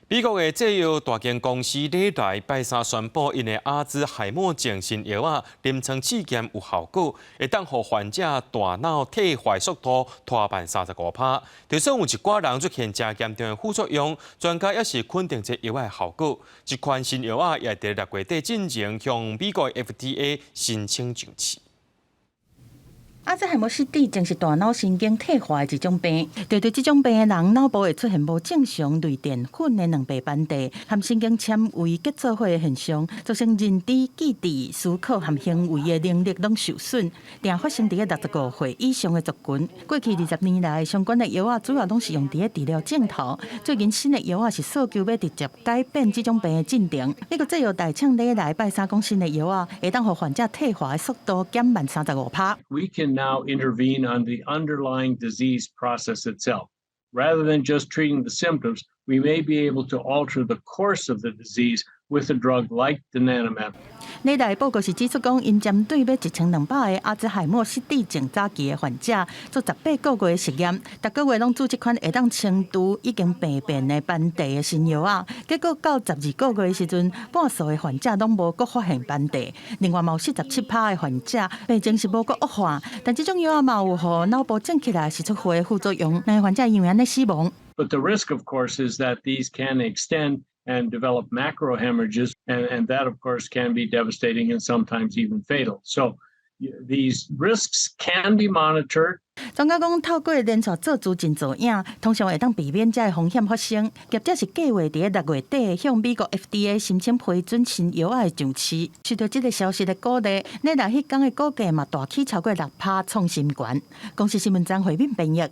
美國的製藥大間公司禮來拜三宣布，𪜶的阿茲海默症新藥仔臨床試驗有效果，會當予患者大腦退化速度拖慢35%。就算有一寡人出現誠嚴重的副作用，專家也是肯定這藥仔的效果。這款新藥仔也佇6月底進前向美國 FDA 申請上市。阿茲海默失智症是大腦神經退化的一種病，得著這種病的人，腦部會出現無正常類澱粉的卵白斑塊，和神經纖維結做伙的現象，造成認知、記憶、思考和行為的能力攏受損，定發生佇65歲以上的族群。過去20年來，相關的藥仔主要攏是用佇咧治療症頭。最近新的藥仔是訴求欲直接改變這種病的進程。美國製藥大廠禮來拜三講，新的藥仔會當予患者退化的速度減慢35%。 We can now intervene on the underlying disease process itself. Rather than just treating the symptoms, we may be able to alter the course of the disease with a drug like donanemab. 禮來報告是指出講，𪜶針對欲1200個阿茲海默失智症早期的患者做18個月的實驗，逐個月攏注這款會當清除已經病變的斑塊的新藥仔，結果到12個月的時陣，半數的患者攏無閣發現斑塊，另外嘛有47%的患者病情是無閣惡化，但這種藥仔嘛有予腦部腫起來，釋出血的副作用，兩个患者因為按呢死亡。 But the risk, of course, is that these can extend and develop macrohemorrhages, and that, of course, can be devastating and sometimes even fatal. So these risks can be monitored. 專家講，透過連續做資進造影，通常會當避免這个風險發生。業者是計劃佇6月底向美國 FDA 申請批准新藥仔的上市。受到這个消息的鼓勵，禮來彼工的股價嘛大起超過6%，創新懸。公視新聞張惠敏編譯。